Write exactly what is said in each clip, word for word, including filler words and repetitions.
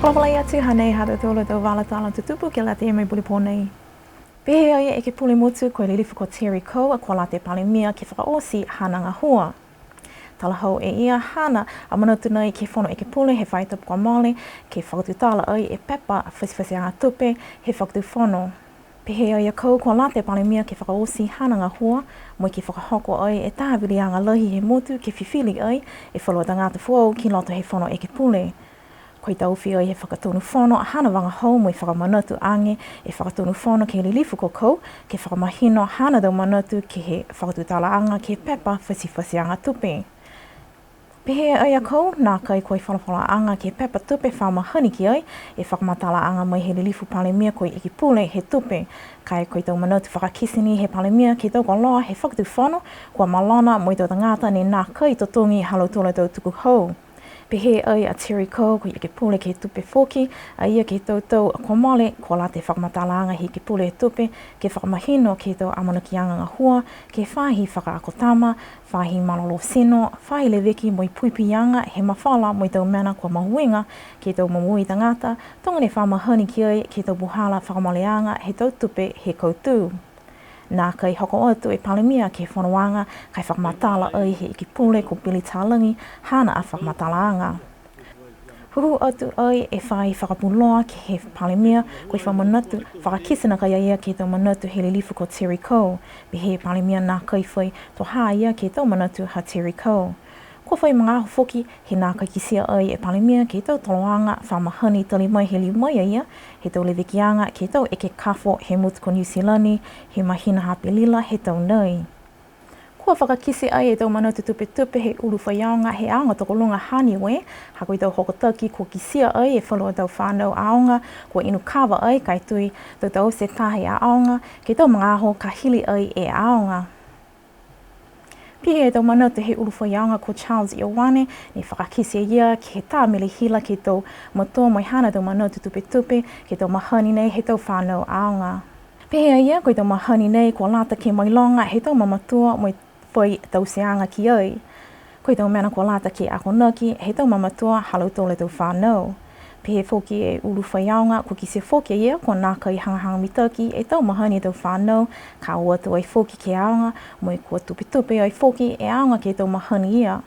Fakaalofa atu, hanei ha tautolu a tau vala tala tutupu ke lata mo e puli pō nei. Pehē e Ekepule Motu ko e Lilifu ko Terry Coe, kua lata e Palemia ke fakaoti haana gahua. Talahau e ia haana a manatu nei ke he Fono Ekepule he faahi tapu kua mole, ke fakatutala ai e pepa fatifatiaga tupe he Fakatufono. Pehē e Coe kua lata e Palemia ke fakaoti haana gahua, mo e ke fakahoko ai e tā viliaga lahi he motu ke fifili ai e falu a tagata foou ki loto he Fono Ekepule. Ko e taofi ai he Fakatonu Fono haana vagahau mo e fakamanatu age e Fakatonu Fono ke he Lilifu ko Coe, ke fakamahino haana tau manatu ke he fakatutalaaga ke he pepa fatifatiaga tupe. Pehē e Coe, nākai ko e folafolaaga ke he pepa tupe fa mahani ki ai e fakamatalaaga mai he Lilifu Palemia ko e Ekepule he Tupe. Ka e ko e tau manatu fakakite ni he Palemia ke he tau koloa he Fakatufono, kua malona mo e tau tagata ne nākai totogi ha lautolu a tau tukuhau. Pehē ai a Terry Coe, ko e Ekepule ke he Tupe foki a ia ke he tau tau kua mole, kua lata e fakamatalaaga he Ekepule he Tupe ke fakamahino ke he tau amanakiaga gahua ke he faahi fakaako tama, faahi malolō tino, faahi leveki mo e puipuiaga he mafola mo e tau mena kua mahuiga ke he tau momoui tagata, tuga ne fa mahani ki ai ke he tau puhala fakamoleaga he tau tupe he kautū. Nākai hoko atu e Palemia ke he fonoaga ka e fakamatala ai he Ekepule ko Billy Talagi haana a fakamatalaaga. Hūhū atu ai e faahi fakapuloa ke he Palemia, ko e fakamanatu fakakite nakai a ia ke he tau manatu he Lilifu ko Terry Coe. Pehē e Palemia nākai fai to ha ia ke he tau manatu ha Terry Coe. Kua fai magaaho foki he nākai kitia ai e Palemia ke he tau toloaga fa mahani tali mai he liu mai a ia he tau levekiaga ke he tau ekekafo he motu ko Niu Silani he mahina ha Apelila he tau nei. Kua fakakite ai e tau manatu tupetupe he ulu faiaoga he aoga tokoluga ha Niue, ha ko e tau hokotaki kua kitia ai e falu a tau fanau aoga kua inu kava ai, ka e tui to taute taha e aoga ke he tau magaaho ka hili ai e aoga. Pihia e tau manatu he ulu faiaoga ko Charles Ioane, ne fakakite e ia ke he tā mele hila ke he tau matua mo e haana tau manatu tupetupe ke he tau mahani nei he tau fanau aoga. Pehē a ia, ko e tau mahani nei kua lata ke mailoga he tau mamatua mo e fai tauteaga ki ai. Ko e tau mena kua lata ke akonaki he tau mamatua ha lautolu a tau fanau. Pehē foki e ulu faiaoga, kua kitia foki e ia kua nākai hagahaga mitaki e tau mahani he tau fanau, ka o atu ai foki ke he aoga, mo e kua tupetupe ai foki e aoga ke he tau mahani ia.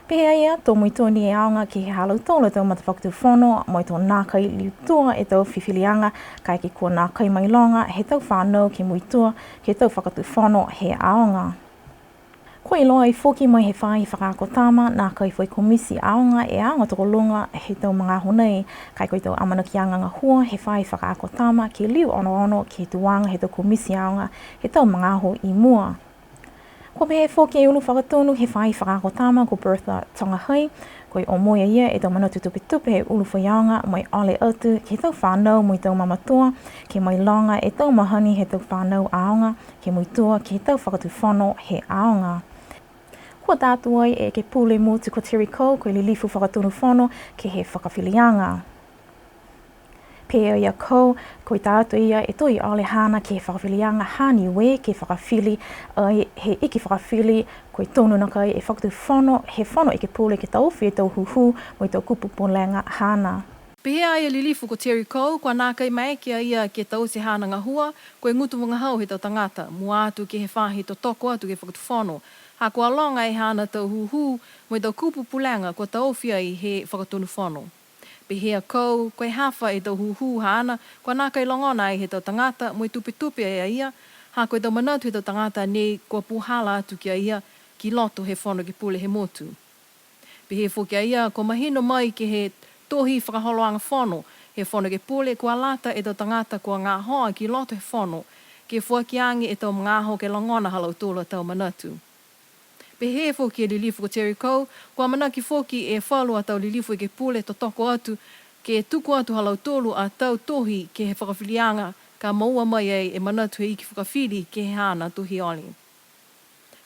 Pehē a ia, to muitua ni e aoga ke he ha lautolu a tau matafakatufono, mo e to nākai liu tua e tau fifiliaga, kaeke kua nākai mailoga he tau fanau ke muitua ke he tau fakatufono he aoga. Kua iloa ai foki mai he faahi fakaako tama, nākai fai komiti aoga e aoga tokoluga he tau magaaho nei, ka e ko e tau amanakiaga gahua he faahi fakaako tama ke liu onoono ke he tuaga he tau komiti aoga he tau magaaho i mua. Kua pehē foki e ulu fakatonu he faahi fakaako tama ko Bertha Togahai, ko e omoi a ia e tau manatu tupetupe he ulu faiaoga mo e ole atu ke he tau fanau mo e tau mamatua, ke mailoga e tau mahani he tau fanau aoga, ke muitua ke he tau fakatufono he aoga. Kua tā atu ai e Ekepule Motu ko Terry Coe, ko e Lilifu Fakatonu Fono, ke he fakafiliaga. Pehē a Coe, kua tā atu e ia e tohi ole haana ke he fakafiliaga ha Niue, ke fakafili ai he iki fakafili, kua tonu nakai e fakatufono he Fono Ekepule ke taofi e tau hūhū mo e tau kupu pulega haana. Pehē a ia e Lilifu ko Terry Coe, kua nākai maeke a ia ke taute haana gahua, ko e gutu vagahau he tau tagata, mua atu ke he faahi totoko atu ke he fakatufono, ha kua loga e haana tau hūhū mo e tau kupu pulega kua taofi ai he Fakatonu Fono. Pehē a Coe, ko e hafa e tau hūhū haana kua nākai logona ai he tau tagata mo e tupetupe ai a ia, ha ko e tau manatu he tau tagata nei kua puhala atu ki a ia ki loto he Fono Ekepule he motu. Pehē foki a ia, kua mahino mai ke he tohi fakaholoaga fono he Fono Ekepule kua lata e tau tagata kua gahoa ki loto he fono ke foaki age e tau magaaho ke logona ha lautolu a tau manatu. Pehē foki e Lilifu ko Terry Coe, kua amanaki foki e falu a tau Lilifu Ekepule totoko atu ke tuku atu ha lautolu a tau tohi ke he fakafiliaga ka moua mai ai e manatu he iki fakafili ke he haana tohi ole.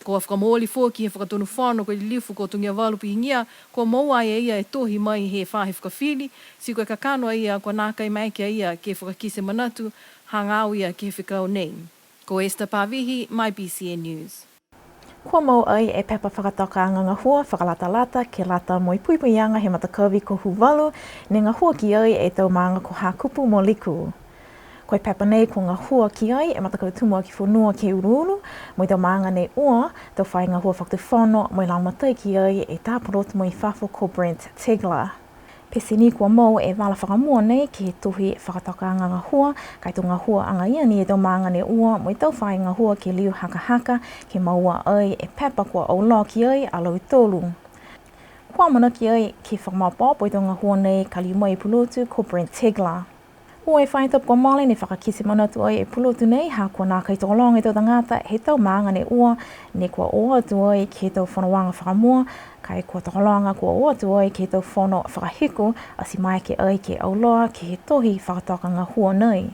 Kua fakamooli foki he Fakatonu Fono ko e Lilifu ko Togiavalu Pihigia, kua moua ai e ia e tohi mai he faahi fakafili, ti ko e kakano a ia kua nākai maeke a ia ke fakakite manatu hagaao ia ke he fekau nei. Ko Esther Pavihi, mai B C N News. Kua mau ai e pepa fakatokaaga gahua fakalatalata ke lata mo e puipuiaga he matakavi ko Huvalu, ne gahua ki ai e tau maaga ko Hakupu mo Liku. Ko e pepa nei kua gahua ki ai e Matakau Tumuaki Fonua ke Uluulu, mo e tau maaga ne ua, tau faahi gahua fakatufono, mo e lagomatai ki ai e tā pulotu mai fafo ko Brent Tigler. Pete ni kua mau e vala fakamua nei ke he tohi fakatokaaga gahua, ka e to gahua agaia ni e tau maaga ne ua, mo e tau faahi gahua ke liu hakahaka, ke moua ai e pepa kua auloa ki ai a lautolu. Kua amanaki ai ke fakamaopoopo e tau gahua nei ka liu mai e pulotu ko Brent Tigler. Ua e faahi tapu kua mole ne fakakite manatu ai e pulotu nei, ha kua nākai tokologa e tau tagata he tau maaga ne ua, ne kua o atu ai ke he tau fonoaga fakamua, ka e kua tokologa kua o atu ai ke he tau fono fakahiku, ati maeke ai ke auloa ke he tohi fakatoka gahua nei.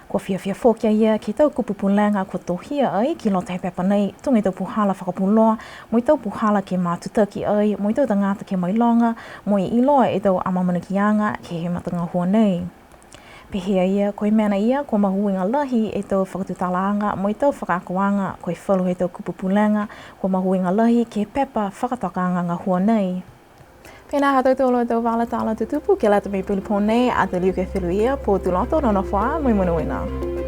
Kua fiafia foki a ia ke he tau kupu pulega kua tohia ai ki loto he pepa nei, tuga e tau puhala fakapuloa, mo e tau puhala ke matutaki ai, mo e tau tagata ke mailoga, mo e iloa e tau amaamanakiaga ke he matagahua nei. Pehē a ia, ko e mena ia, kua mahuiga lahi e tau fakatutalaaga, mo e tau fakaakoaga, ko e falu he tau kupu pulega, kua mahuiga lahi ke he pepa fakatokaaga gahua nei. Pihia ha tautolu a tau vala tala tutupu ke lata mo e pulipō nei, ato liu ke feleveia, pō Tuloto, nonofo ā mo e monuina.